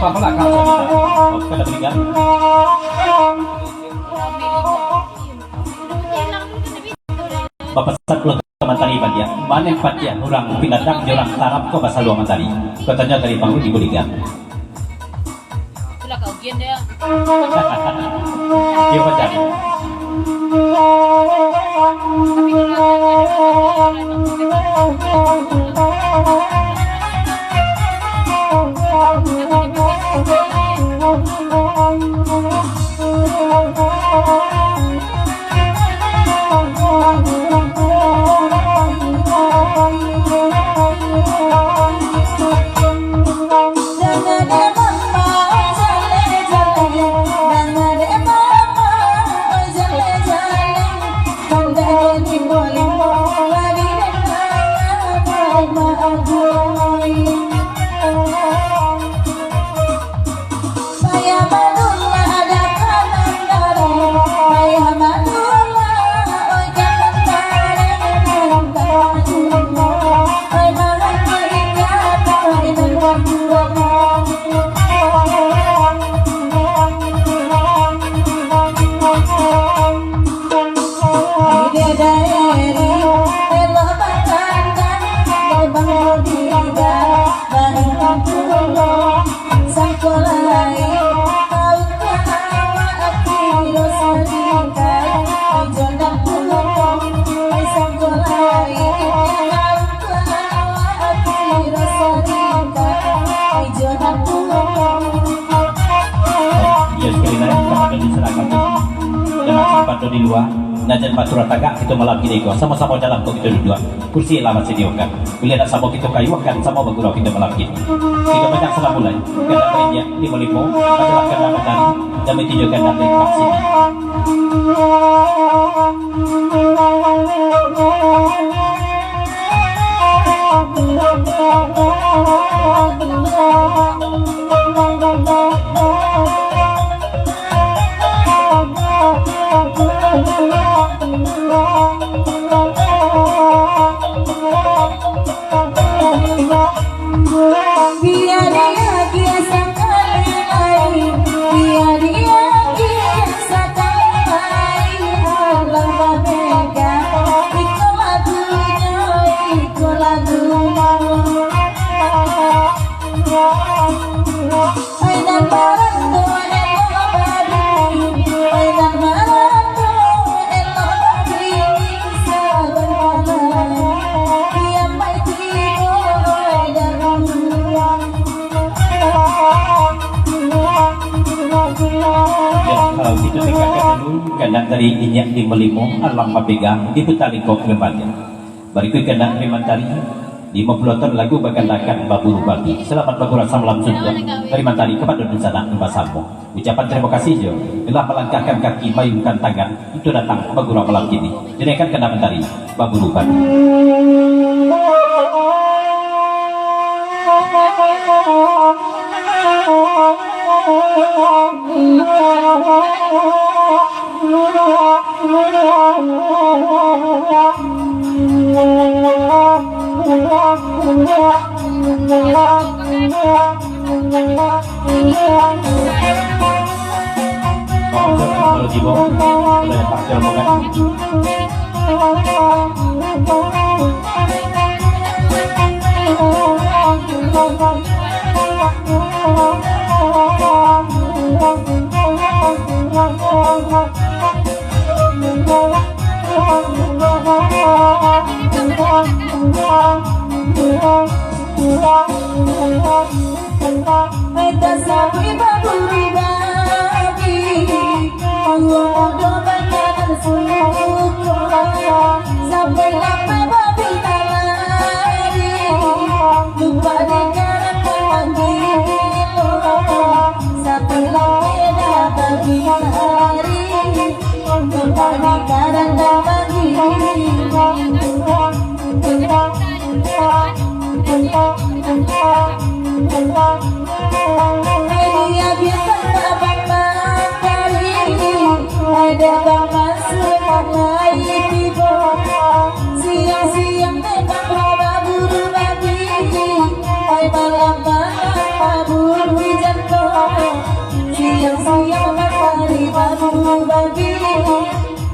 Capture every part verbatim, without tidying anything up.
Bapasan pulo ka mantari Bandia, manen padiah urang Pinatang jo urang Tarab ko basalua mantari. Katonyo dari Bang Rudi Budigan. Itulah kau gian dia. Dia pacah. Iyo, sakali lai, kapado di sadakah tu. Jan kapado di lua, nah, jan baturah tagak kito malam kini ko. Samo-samo dalam ko kito duduak. Kursi lah masih diokan. Buliah nak samo kito kayuahkan, samo bagurau kito malam kini. Kito banyak salam mulai. Kandang banyak, limo-limo, adalah kandang matahari, dan tunjukkan dan dari sini. Ya, kalau gitu, tinggalkan dulu kandang dari Inyiak Limo-Limo, Alam Mapega, diputar lingkok kembali. Barikuik kandang dari Mantari, limo puluah ton lagu bagandakan baburu babi. Selamat bagurau samalam suntuak dari Mantari kapado dunsanak basamo. Ucapan tarimo kasih jo, telah malangkahkan kaki, maayunkan tangan, untuak datang bagurau malam kini. Dengarkan kandang Mantari, baburu babi. Bagi,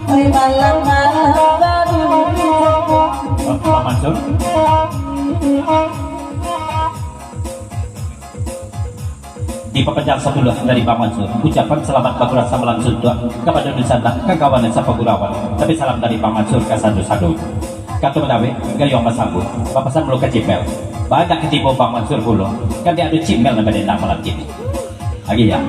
oi, malam-malam baru dijangko. Bang Mansur. Dipapanjang sapuluah dari Bang Mansur. Ucapan salamat bakurasa malam suntuak kapado dunsanak, kakawanan sapagurauan. Tapi salam dari Bang Mansur ka sado-sado. Kato badawek, gayuang basambuik. Bapasan mulo ka Cimel. Baa ndak ka tibo Bang Mansur pulo. Kan ndak ado Cimel nan badendang malam kini. Lagi ya.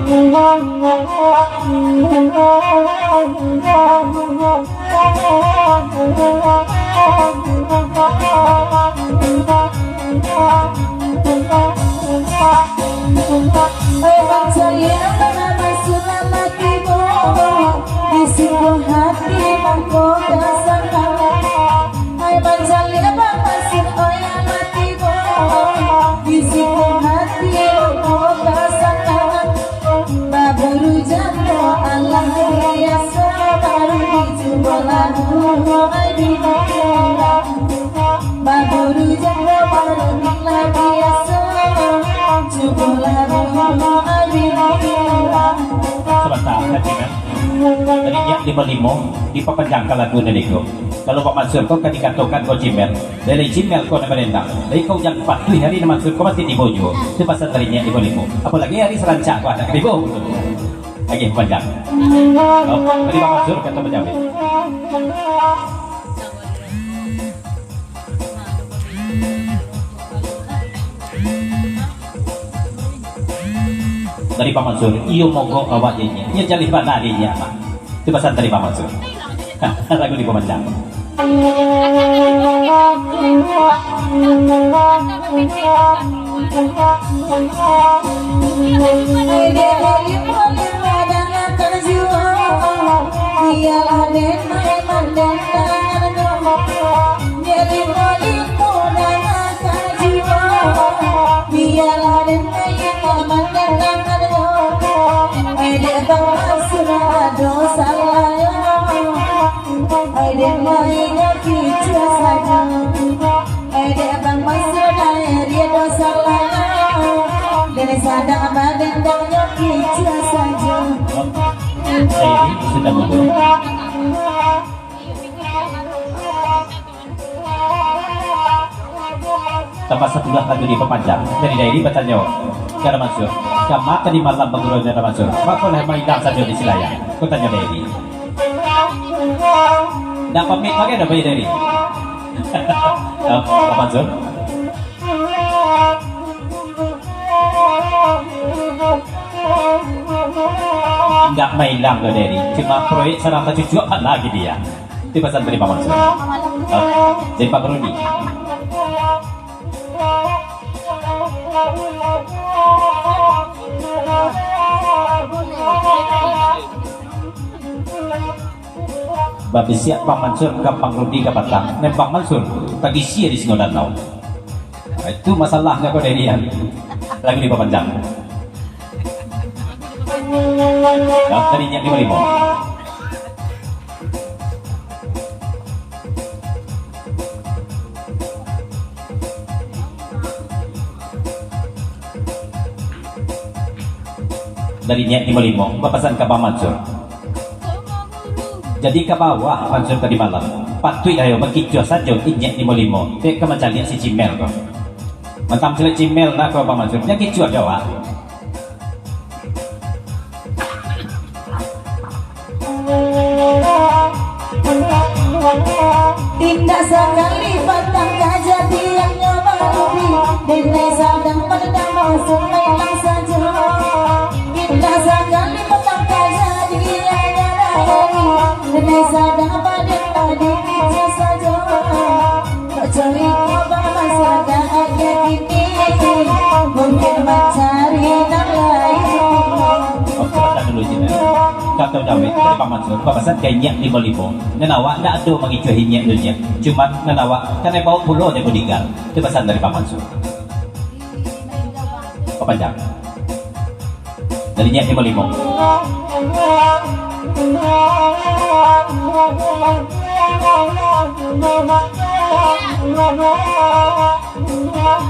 Oi, Bang Caliak, baa ndak Mansur lah tibo, di siko hati mangko ka sanang. Oi, Bang Caliak, Bang Mansur, oi, lah tibo, di siko hati mangko ka sanang. Baburu jando alah biaso, baru dicubo lagu, oi, di Baburu jando baru lah biaso, cubo lagu, oi, di Sabanta, Kak Cimel. Dari nyiak limo-limo, dipapanjang ka lagu nan iko. Kalau Bang Mansur ko ka dikatokan ko Cimel, dari Cimel ko nan badendang. Dari ko ujan patuih hari nan Mansur ko pasti tibo juo. Tu pasan dari nyiak limo-limo. Apolagi hari salancak ko anak tibo. Lagi panjang. Oh, dari Bang Mansur kato bajawek. Dari Bang Mansur, iyo mogok awak je nyiak. Iyo jaleh bana je nyiak, Mak. Tu pasan dari Bang Mansur. Lagu ni pamanjang. Bialah den main, ai dek Bang Mansur ado salahnyo. Ai dek main nyo kicau sajo. Ai dek Bang Mansur, ai dek ado salahnyo. Den sadang badendang nyo kicau sajo. Ai, sudah mundur. Tambah sapuluah lagu dipapanjang. Jadi Dairi batanyo, "Kara Mansur, kama tadi malam bagurau jo Kara Mansur? Baa kok lah mailang sajo di silayang?" Ko tanyo Dairi. Ndak pamit bagai dah, Dairi. Kara Mansur. Indak mailang doh, Dairi. Cuma proyek sadang tacucuak bana lagi dia. Itu pasan dari Bang Mansur. Oh, dari Bang Rudi. Babisiak Bang Mansur ka Bang Rudi ka patang. Nan Bang Mansur tagisia di Singo Danau. Nah, itu masalahnyo ko dari dia. Lagu dipapanjang. Dah tadi nyiak limo-limo. Dari nyiak limo-limo, bapasan ka Bang Mansur. Jadi ka bawah Mansur tadi malam. Patuiklah yo bakicuah sajo inyiak limo-limo. Dek ka mancaliak si Cimel ko. Mantang mancaliak Cimel nak ko Bang Mansur. Jan kicuah jo awak. Indak sakali patang kajadiannyo barubi, denai sadang pandang musuah mailang sajo. Indak sakali patang kajadiannyo barubi, denai sadang pandang musuah mailang sajo. Kok carito bamasalah ayah kini, mungkin mancari nan lain. Oke, tahan dulu sini. Kato dawek dari Bang Mansur, bapasan ka inyiak limo-limo. Nan awak ndak ado mangicuah inyiak tu nyiak. Cuman nan awak kanai baok pulo jo bodyguard. Itu pasan dari Bang Mansur. Papanjang. Dari nyiak limo-limo.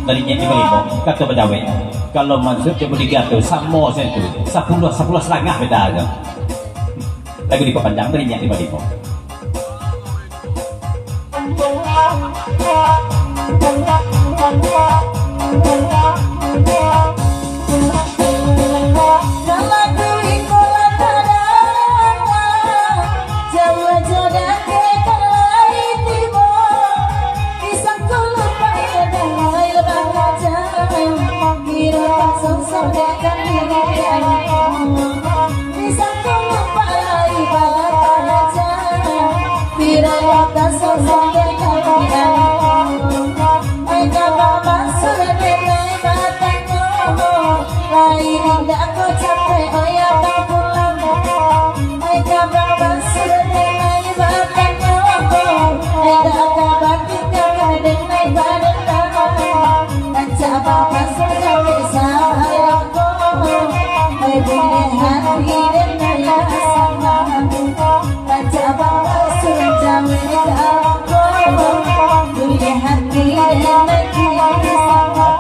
Dari nyiak limo-limo, kato badawek. Kalau Mansur jo bodyguard tu samo sajo tu. Sapuluah, sapuluah satangah beda tu. Lagu dipapanjang, bariak di baliho.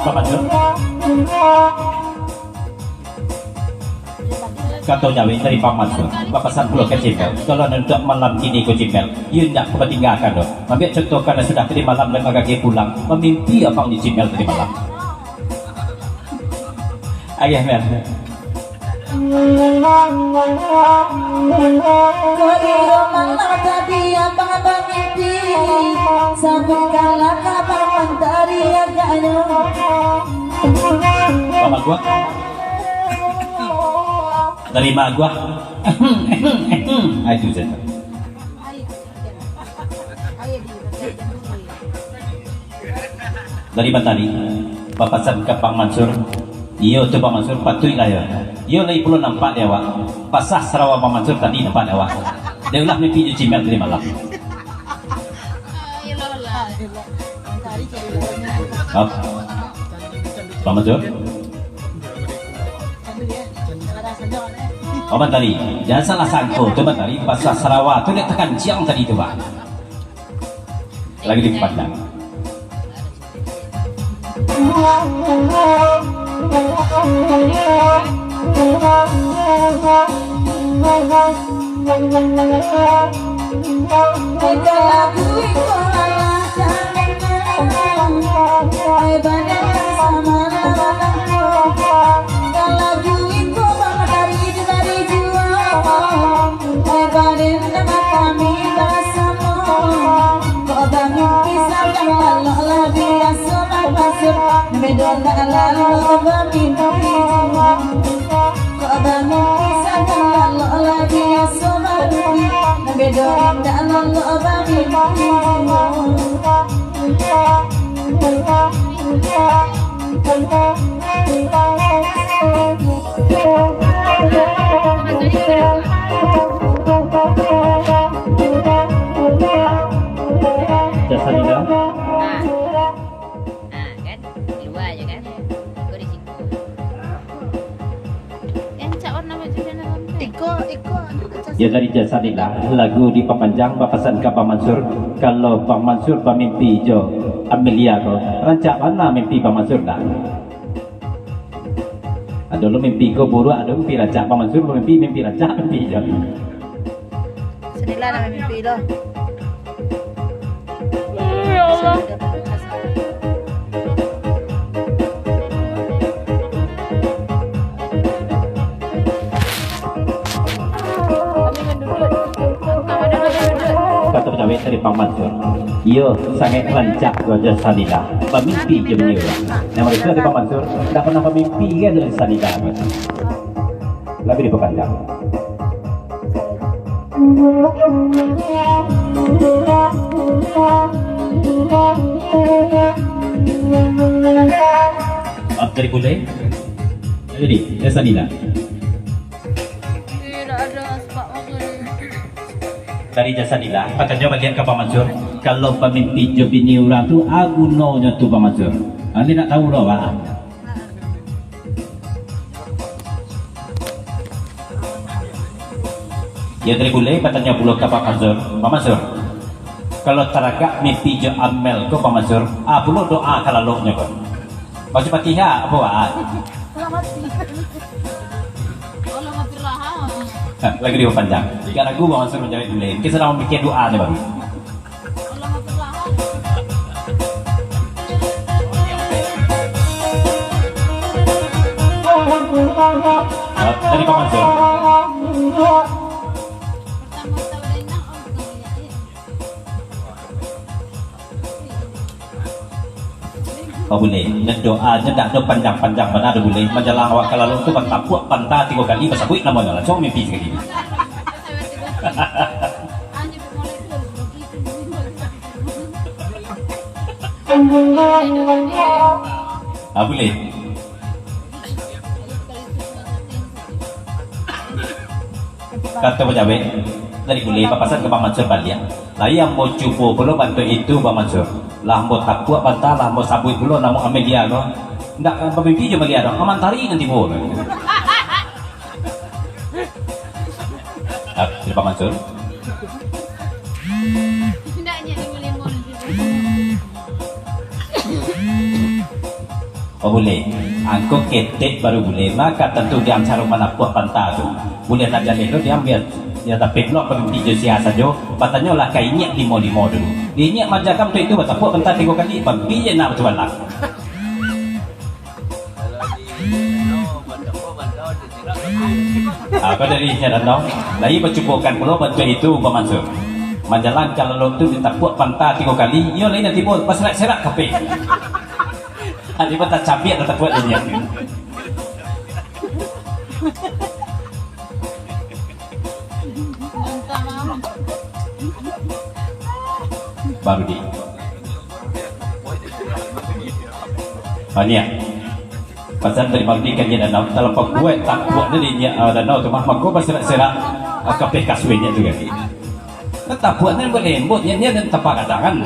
Bapak Sur. Kato jawek dari Bang Mansur, bapasan pulo ka Cimel, kalau nan untuak malam kini ko Cimel, iyo indak ka batinggakan doh. Ambiak contoh ka nan sudah tadi malam, nan agak pulang, mamimpi abang di Cimel tadi malam. Ayah Mel. Ko iyo malam tadi abang bamimpi, sabuikkanlah ka Bang Mantari agaknyo. Bang Aguah. Tarimo Aguah. Ah, itu sajo. Dari Bantari, bapasan ka Bang Mansur. Iyo tu Bang Mansur, patuiklah yo. Iyo lai pulo nampak di awak. Basah sarawa Bang Mansur tadi nampak di awak. Dia ulah mimpi jo Cimel tadi malam. Hah? Bang Mansur? Oh, Bantari, jangan salah sangko tu, Bantari, basah sarawa tu dek takanciang tadi tu, Bang. Lagi dipandang. Ai baden nan kami basamo, kok bamimpi sadang lalok lah biaso babasur, nan bedo ndak lalok bamimpi juo. Kok bamimpi sadang lalok lah biaso babasur, nan bedo ndak lalok bamimpi juo. Jasa Nida. Ah. Ah, kan? Di lua je, kan? Kau di situ. Yang cak warna baju dalam tu. Iko, iko, anu kecas. Yo, dari Jasa Nida, lagu dipapanjang, bapasan ka Bang Mansur. Kalau Bang Mansur bamimpi jo Amelia ko, rancak bana mimpi Bang Mansur dah. Ado lo mimpi ko buruak, ado mimpi rancak. Bang Mansur mimpi, mimpi rancak, mimpi jo. Sanilah nan mimpi lo. Ya Allah. Kato pagawai dari Bang Mansur. Iyo, sangaik rancak jo Jasa Nida. Bamimpi jo bini urang. Nan marisa dari Bang Mansur, ndak pernah bamimpi kan jo Jasa Nida. Lagu dipapanjang. Maaf dari Bule. Jadi, Jasa Nida. Tidak ada asbak waktu ni. Dari Jasa Nida, patanyo baliak ka Bang Mansur. Kalau bamimpi jo bini urang tu, a gunonyo tu Bang Mansur? Ane ndak tahu doh, Bang. Yo, dari Bule, patanyo pulo ka Bang Mansur. Bang Mansur, kalau taragak mimpi jo Amel ko, Bang Mansur, a pulo doa ka laloknyo ko? Baco Fatihah apo, Bang? Lagu dipapanjang. Tiga lagu Bang Mansur manjawab dulu. Kita sadang mamikia doa ni baru. Ah, dari Bang Mansur. Babuleh, nyo doa nyo dak ado panjang-panjang bana, Babuleh. Manjalang awak ka lalok tu, batapuak panta tigo kali, basabuik namonyo, lansuang mimpi sakali. Ah, buleh. Kato bajawek, dari buleh bapasan ka Bang Mansur baliak. Lai ambo cubo pulo bantuak itu, Bang Mansur. Lah ambo tapuak panta, lah ambo sabuik pulo namo Amelia ko. Ndak, eh, bamimpi jo Amelia doh. Amantari nan tibo. Ah, sudah, Bang Mansur? Ndak, nyo limo-limo. Oh, buleh. Angko ketek baru buleh. Mako tantu di acara manapuak panta tu. Buleh nak jaleh tu diambiak. Yo, tapi pulo pamimpi jo sia sajo. Batanyolah ka inyiak limo-limo dulu. Di inyiak maja kam tu itu batapuak panta tigo kali. Pamimpi je nak batuan lah. Ah, ko dari inyiak danau. Lai bacubokan pulo bantuak itu, Bang Mansur. Manjalang ka lalok tu ditapuak panta tigo kali. Iyo lai nanti bo, baserak-serak kapeh. Adi mah tacabiak lah tapuak inyiak. Baru di. Banyak. Pasan dari Bang Di kan inyiak danau. Talampau kuaik tapuak tu di inyiak, ah, danau tu mah. Mako baserak-serak, ah, kapeh kasua inyiak tu kan. Tapuak ni lembut-lembut, inyiak ni tampak kadangan.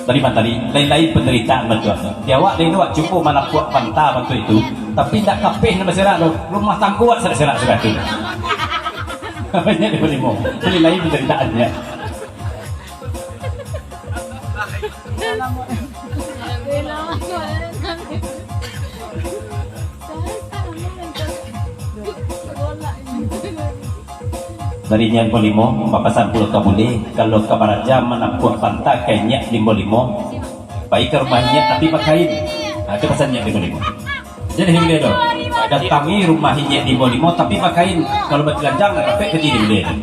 Tadi mah tadi, lain-lain panderitaan bantuak tu. Di awak lain awak cubo manapuak panta bantuak itu, tapi indak kapeh nan baserak tu, rumah tanggo awak serak-serak sudah tu. Banyak di Palimo, lain-lain panderitaannyo. Dari inyiak limo limo, bapasan pulo ka buleh, kalau ka baraja manapuak panta ka inyiak limo limo, pai ka rumah inyiak tapi bakain. Ha, itu pasan inyiak limo limo. Jadi buleh tu, datangi rumah inyiak limo limo tapi bakain. Kalau batilanjang, dapek ka jadi buleh tu.